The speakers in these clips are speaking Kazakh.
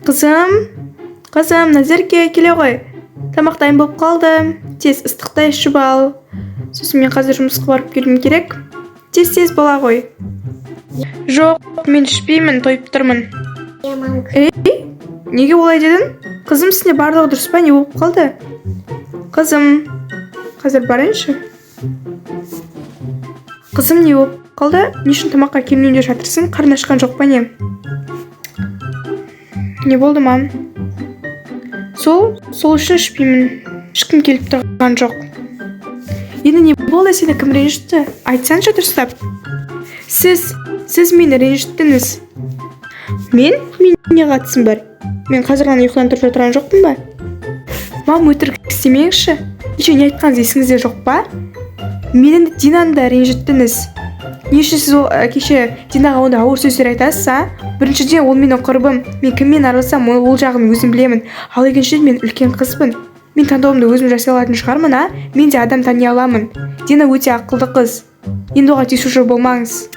Қызым, қызым, Назерке, келе ғой, тамақ дайын болып қалды, тез ыстықта ішіп ал. Сосын мен қазір жұмысқа барып келуім керек, тез, тез бола ғой. Жоқ, мен ішпеймін, тойып тұрмын. Иә, мам. Ей, неге олай дедің? Қызым, сенде барлығы дұрыс па? Не болып қалды, қызым? Қазір барайыншы. Қызым, не болып қалды? Не үшін тамаққа келмейін деп жатырсың? Қарның ашқан жоқ па, не? Не болды, мам? Сол үшін ішпеймін, ішкім келіп тұрған жоқ. Енді не болды? Сені кім ренжітті? Айтсаңшы дұрыстап. Сіз мені ренжіттіңіз. Мен не қатысым бар? Мен қазір ғана ұйқыдан тұрып жатырған жоқпын ба? Мам, өтірік істемеңізші. Кеше не айтқаныңыз есіңізде жоқ па? Мені де, Динаны да ренжіттіңіз. Не үшін сіз ол кеше Динаға ондай ауыр сөздер айтасыз, а? Біріншіден, ол менің құрбым, мен кіммен араласамын, ол жағын өзім білемін. Ал екіншіден, мен үлкен қызбын, мен таңдауымды өзім жасай алатын шығармын, а? Мен де адам тани аламын. Дина өте ақылды қыз, енді оған тиісуші болмаңыз.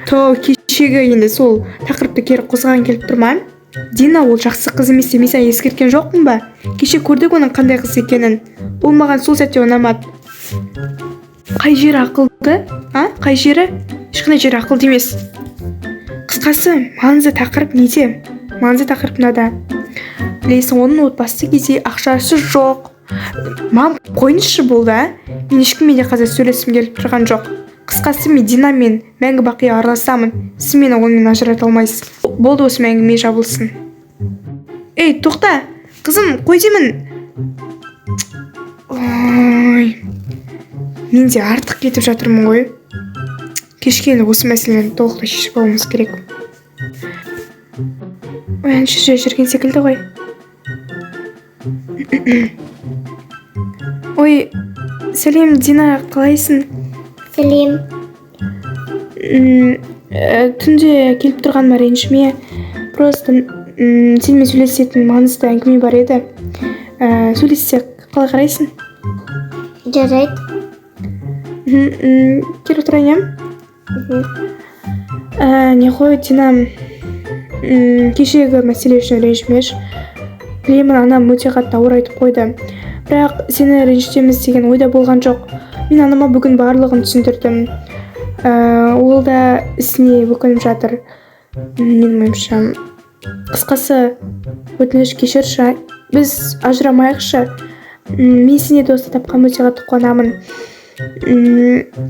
То кешегі енді сол тақырыпты кері қозғағың келіп тұр ма? Дина ол жақсы қыз емес деп мен саған ескерткен жоқпын ба? Кеше көрдік оның қандай қыз екенін. Ол маған сол сәтте ұнамады. Қай жері ақылды, а? Қай жері? Ешқандай жері ақылды емес. Қысқасы, маңызды тақырып неде? Маңызды тақырып мынада: білесің, оның отбасы кедей, ақшасы жоқ. Мам, қойыңызшы, болды, а? Мен ешкіммен де қазір сөйлескім келіп тұрған жоқ. Қысқасы, мен Динамен мәңгі бақи араласамын, сіз мені онымен ажырата алмайсыз. Болды, осы әңгіме жабылсын. Ей, тоқта, қызым, қой деймін. Ой, мен де артық кетіп жатырмын ғой. Кешке енді осы мәселені толықтай шешіп алуымыз керек. Ой, әнші жүрген секілді ғой. Ой, сәлем, Дина, қалайсың? Сәлем. Түнде келіп тұрғаныма ренжіме. Просто сенімен сөйлесетін маңызды әңгіме бар еді. Сөйлессек, қалай қарайсың? Жарайды. Кел, отырайын, иә? Мхм. Не ғой, Дина, кешегі мәселе үшін ренжімеші. Білемін, анам өте қатты ауыр айтып қойды, бірақ сені ренжітеміз деген ойда болған жоқ. Мен анама бүгін барлығын түсіндірдім. Ол да ісіне өкініп жатыр, менің ойымша. Қысқасы, өтініш, кешірші, біз ажырамайықшы. Мен сендей досты тапқаныма өте қатты қуанамын.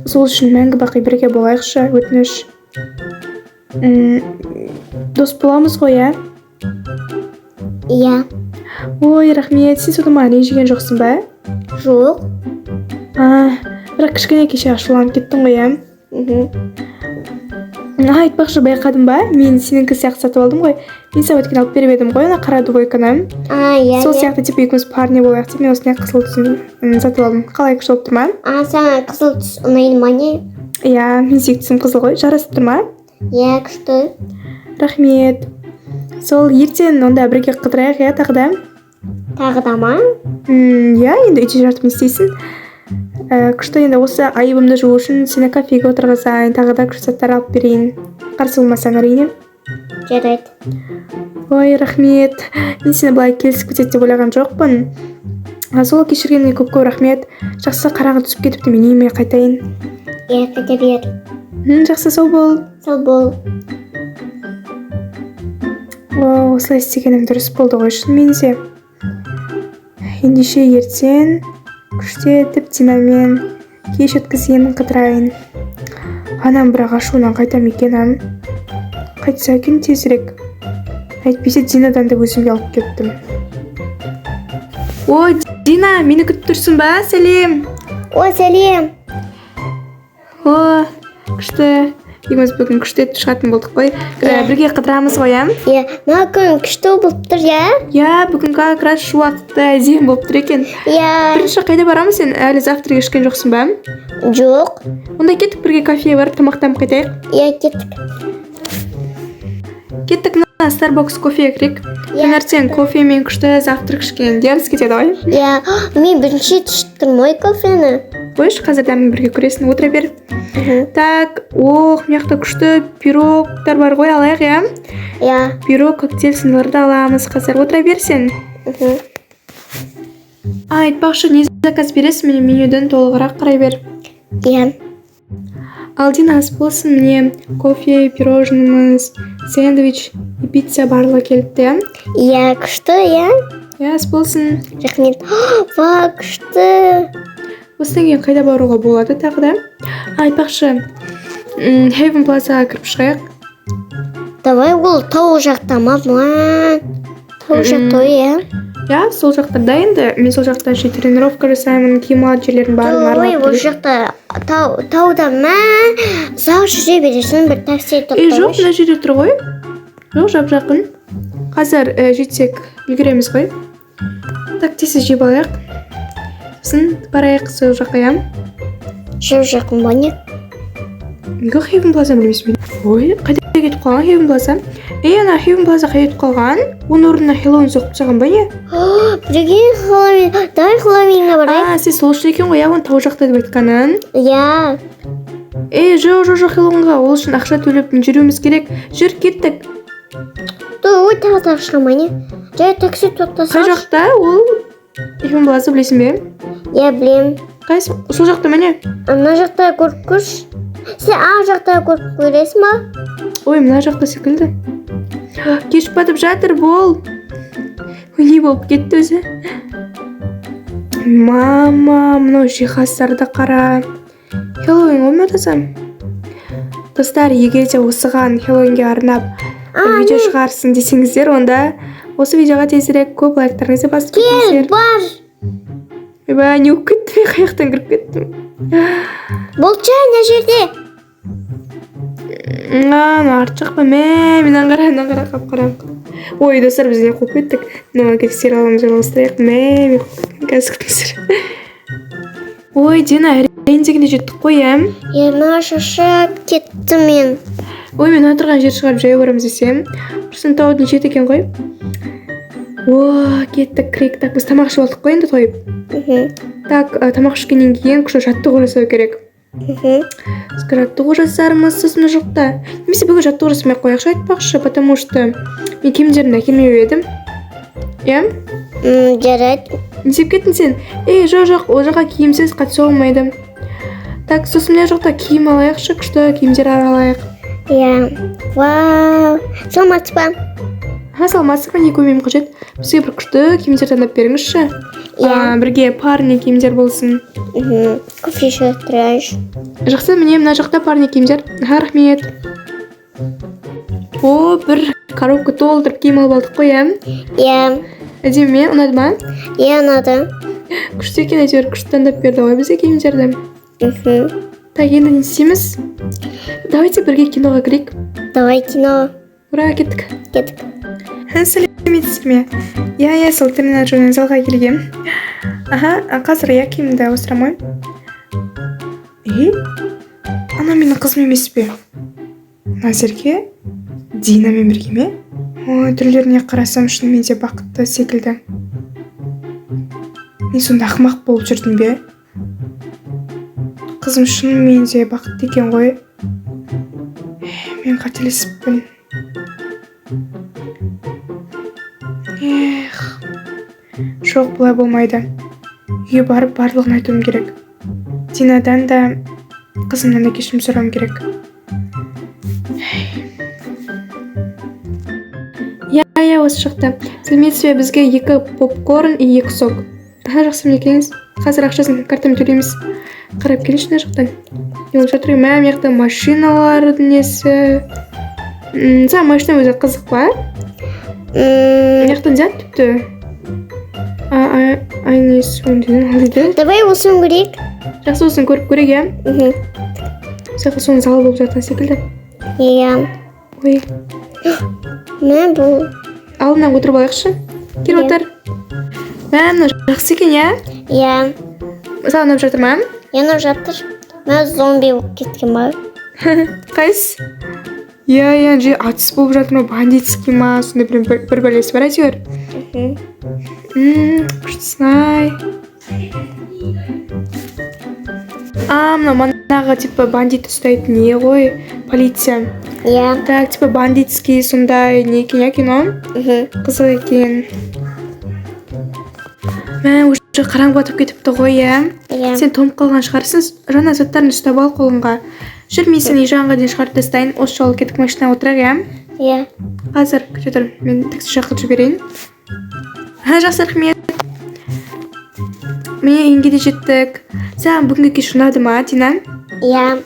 Сол үшін мәңгі бақи бірге болайықшы, өтініш. Дос боламыз ғой, иә? Иә. Ой, рахмет. Сен сонда маған ренжіген жоқсың ба? Жоқ. А, бірақ кішкене кеше ашуланып кеттің ғой, иә? Мхм. А, айтпақшы, байқадың ба, мен сенікі сияқты сатып алдым ғой. Мен саған өткен алып беріп едім ғой ана қара двойканы. А, иә. Сол Иә. сияқты, типа, екеуміз парный болайық деп, мен осындай қызыл түсін сатып алдым. Қалай, күшті болып тұр ма? А, саған қызыл түс ұнайды ма, не? Иә, менің сүйікті түсім қызыл ғой. Жарасып тұр ма? Иә, күшті. Рахмет. Сол, ертең онда бірге қыдырайық, иә, тағы да. Тағы да ма? Иә, енді үйде жатып не істейсің? Күшті. Енді осы айыбымды жуу үшін сені кафеге отырғызайын, тағы да күшті заттар алып берейін, қарсы болмасаң, әрине. Жарайды. Ой, рахмет. Мен сені былай келісіп кетеді деп ойлаған жоқпын. А, сол, кешіргеніңе көп көп рахмет. Жақсы, қараңғы түсіп кетіпті, мен үйіме қайтайын. Иә, қайта бер. Жақсы, сау бол. Сау бол. О, осылай істегенім дұрыс болды ғой шынымен де. Ендеше ертең күштетіп Динамен кеш өткізейін, қыдырайын. Анам бірақ ашуынан қайта ма екен, а? Қайтса екен тезірек, әйтпесе Динадан да өзімге алып кеттім. О, Дина, мені күтіп тұрсың ба? Сәлем. О, сәлем. О, күшті, екеуміз бүгін күшті етіп шығатын болдық қой. Иә. Бірге қыдырамыз ғой, иә? Иә, мына күн күшті болып тұр, иә? Иә, бүгін как раз шуақты, әдемі болып тұр екен. Иә. Бірінші қайда барамыз? Сен әлі завтрак ішкен жоқсың ба? Жоқ. Онда кеттік, бірге кафеге барып тамақтанып қайтайық. Иә, кеттік. Кеттік, мына Старбакс кофеге кірейік. Иә. Таңертең кофе мен күшті завтрак ішкен дерс кетеді ғой. Иә, мен бірінші рет ішіп тұрмын ғой кофені. Қойшы, қазір дәмін бірге көресің, отыра бер. Мхм. Так, ох, мына жақта күшті пирогтар бар ғой, алайық, иә? Иә. Пирог, коктейль сондайларды аламыз қазір. Отыра бер сен. Мхм. А, айтпақшы, не заказ бересің? Міне, менюден толығырақ қарай бер. Иә. Ал, Дина, ас болсын. Міне, кофе, пирожныйымыз, сэндвич и пицца, барлығы келіпті, иә? Иә, күшті, иә. Иә, ас болсын. Рахмет. Ва, күшті. Осыдан кейін қайда баруға болады тағы да? А, айтпақшы, Хейвен Плазаға кіріп шығайық. Давай, ол тау жақта ма? Ма, тау жақта ғой, иә? Иә, сол жақта да. Енді мен сол жақта ше тренировка жасаймын, киім алатын жерлердің барлығын Ой, аралап ол келемін. жақта тау, тауда ма, ұзақ жүре бересің, бір такси Ей, жоқ, тоқтамай. мына жерде тұр ғой. Жоқ, жап жақын қазір, жетсек үлгереміз ғой. Так, тез жеп алайық, сосын барайық сол жаққа, иә? Жап жақын ба, не? Неге Хейвен Плаза білмейсің бе? Ой, қайда кетіп қалған Хейвен Плаза? Ей, ана Хейвен Плаза қайда кетіп қалған? Оның орнына Хэллоуин соғып тастаған ба, не? Прикинь, Хэллоуин. Давай Хэллоуинға барайық. А, сен сол үшін екен ғой, иә, оны тау жақта деп айтқанын. Иә. Ей, жоқ, жоқ, жоқ, Хэллоуинға ол үшін ақша төлеп жүруіміз керек. Жүр, кеттік. Ой, тағы да ақша ма, не? Жай такси Қай тоқтасаңшы. жақта ол Хейвен Плаза, білесің бе? Иә, білемін. Қайсы? Сол жақта ма, не? Ана жақта көріп көрші. Сен ар жақта көріп көресің ба? Ой, мына жақта секілді. Кеш батып жатыр, бол. Ой, не болып кетті өзі? Мама, мынау жиһаздарды қара. Хэллоуин ғой ма, таза? Достар, егер де осыған, Хэллоуинге арнап А, видео шығарсын десеңіздер, онда осы видеоға тезірек көп лайктарыңызды басып Кел, кетіңіздер. Бар. Ойбай, не болып кетті? Мен қай жақтан кіріп кеттім? Болча, мына жерде. А, мына арт жақ па? Мә, мынаны қара, мынаны қара, қап қара. Ой, достар, біз не қуып кеттік? Мына сериалымызды жалғастырайық. Мә, мен қуып кеттім. Қазір, күтіңіздер. Ой, Дина, әрең дегенде жеттік қой, иә? Иә, мына шаршап кеттім мен. Ой, мен отырған жер шығарып жаяу барамыз десем, құрсын, таудың шеті екен ғой. О, кеттік, кірейік. Так, біз тамақ ішіп алдық қой енді тойып. Так, тамақ ішкеннен кейін күшті жаттығу жасау керек. Біз жаттығу жасармыз сосын мына жақта. Немесе бүгін жаттығу жасамай ақ қояйықшы, айтпақшы, потому что мен киімдерімді әкелмеп едім, иә? Жарайды. Не істеп кеттің сен? Ей, жоқ, жоқ, ол жаққа киімсіз қатыса болмайды. Так, сосын мына жақта киім алайықшы, күшті киімдер алайық. Иә. Вау, саламатсыз ба? Аха, саламатсыз ба? Не көмегім қажет? Бізге бір күшті киімдер таңдап беріңізші. Иә. А, бірге парный киімдер болсын. Кофе ішіп тұрайыншы. Жақсы, міне, мына жақта парный киімдер. Аха, рахмет. О, бір коробка толтырып киім алып алдық қой, иә? Иә. Әдемі ме, ұнады ма? Иә, ұнады. Күшті екен, әйтеуір күшті таңдап берді ғой бізге киімдерді. Так, енді не істейміз? Давайте бірге киноға кірейік. Давай кино. Ура, кеттік. Кеттік. Сәлеметсіздер ме? Иә, сол тренажерный залға келгем. Аха, қазір, иә, киімімді ауыстырамын ғой. Ей, ана менің қызым емес пе? Назерке Динамен бірге ме? Ой, түрлеріне қарасам, шынымен де бақытты секілді. Мен сонда ақымақ болып жүрдім бе? Қызым шынымен де бақытты екен ғой. Мен қателесіппін. Эх, жоқ, бұлай болмайды. Үйге барып барлығын айтуым керек. Динадан да, қызымнан да кешірім сұрауым керек. Иә, осы жақта. Сәлеметсіз бе? Бізге екі попкорн и екі сок. Аха, жақсы, мінекейіңіз. Қазір ақшасын картамен төлейміз. Қарап келейінші мына жақтан. Не болып жатыр? Мә, мына жақта машиналардың несі. Саған машина өзі қызық па? Мына жақтан зат тіпті. Ай, несі ал дейді. Давай осыны көрейік. Жақсы, осыны көріп көрейік, иә? Мхм. Сияқты соның залы болып жатқан секілді. Иә. Ой. Мә, бұл. Алдына отырып алайықшы. Кел, Иә. отыр. Мә, мынау жақсы екен, иә? Иә. Саған ұнап жатыр ма? Иә, ұнап жатыр. Мә, зомби болып кеткен ба? Қайсысы? Иә, же атыс болып жатыр ма, бандитский ма, сондай бір бәлесі бар әйтеуір. Күштісің ай. А, мынау манағы типа бандит ұстайтын не ғой, полиция. Иә. Так, типа бандитский сондай не екен, иә, кино? Мхм. Қызық екен. Мә, уже қараңғы батып кетіпті ғой, иә? Иә. Сен тоңып қалған шығарсың. Жаңа заттарын ұстап ал қолыңға. Жүр, мен сені үй жағыңға дейін шығарып тастайын. Осы жолы кеттік, машинаға отырайық, иә? Иә. Қазір, күте тұр, мен такси шақырып жіберейін. Ха, жақсы, рахмет. Міне, үйіңге де жеттік. Саған бүгінгі кеш ұнады ма, Дина? Иә.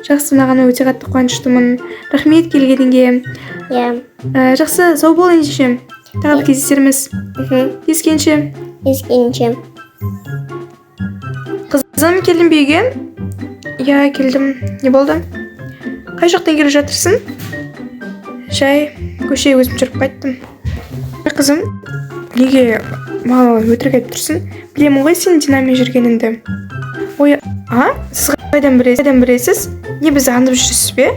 Жақсы, ұнағанына өте қатты қуаныштымын. Рахмет келгеніңге. Иә. Жақсы, сау бол ендеше. Тағы да кездесерміз. Мхм. Кездескенше. Кездескенше. Қызым, келдің бе үйге? Иә, келдім. Не болды? Қай жақтан келе жатырсың? Жай, көшеге өзім жүріп қайттым. Ей, қызым, неге маған өтірік айтып тұрсың? Білемін ғой сенің Динамен жүргеніңді. Ой, а? Сіз қайдан білесіз? Қайдан білесіз? Не, бізді аңдып жүрсіз бе?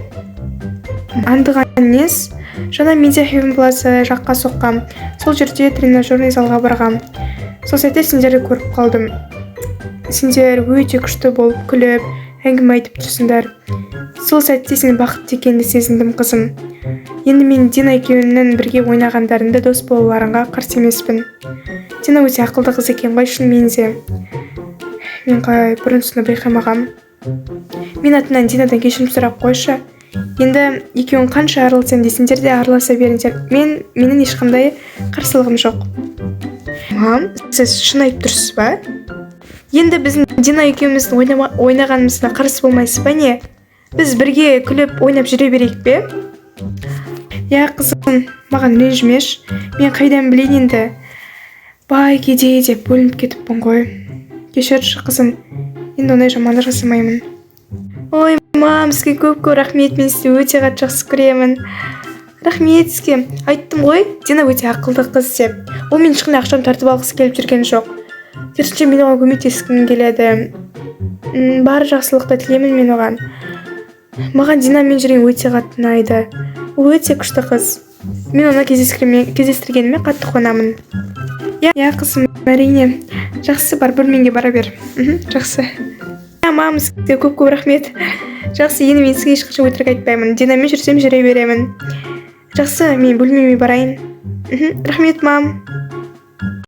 Аңдыған нес? Жаңа Медиа Хевен Плаза жаққа соққам. Сол жерде тренажерный залға барғам. Сол сәтте сендерді көріп қалдым. Сендер өте күшті болып күліп, әңгіме айтып тұрсыңдар. Сол сәтте сен бақытты екеніңді сезіндім, қызым. Енді мен Дина екеуіңнің бірге ойнағандарыңды, дос болуларыңға қарсы емеспін. Дина өте ақылды қыз екен ғой шынымен де. Мен қалай бұрын-соңды байқамағам. Мен атымнан Динадан кешірім сұрап қойшы. Енді екеуің қанша араласам десеңдер де, араласа беріңдер. Менің ешқандай қарсылығым жоқ. Мам, сіз шын айтып тұрсыз ба? Енді біздің Дина екеуміздің ойнағанымызға қарсы болмайсыз ба, не? Біз бірге күліп ойнап жүре берейік пе? Иә, қызым, маған ренжімеші. Мен қайдан білейін енді? Бай, кедей деп бөлініп кетіппін ғой. Кешірші, қызым. Енді ондай жамандық жасамаймын. Ой, мам, сізге көп көп рахмет. Мен сізді өте қатты жақсы көремін. Рахмет сізге. Айттым ғой, Дина өте ақылды қыз деп. Ол менің ешқандай ақшамды тартып алғысы келіп жүрген жоқ. Керісінше, мен оған көмектескім келеді. Бар жақсылықты тілеймін мен оған. Маған Динамен жүрген өте қатты ұнайды. Ол өте күшті қыз. Мен оны кездестіргеніме қатты қуанамын. Иә, иә, қызым, әрине. Жақсы, бар, бөлмеңе бара бер. Жақсы. Иә, мам, сізге көп көп рахмет. Жақсы, енді мен сізге ешқашан өтірік айтпаймын. Динамен жүрсем, жүре беремін. Жақсы, мен бөлмеме барайын. Рахмет, мам.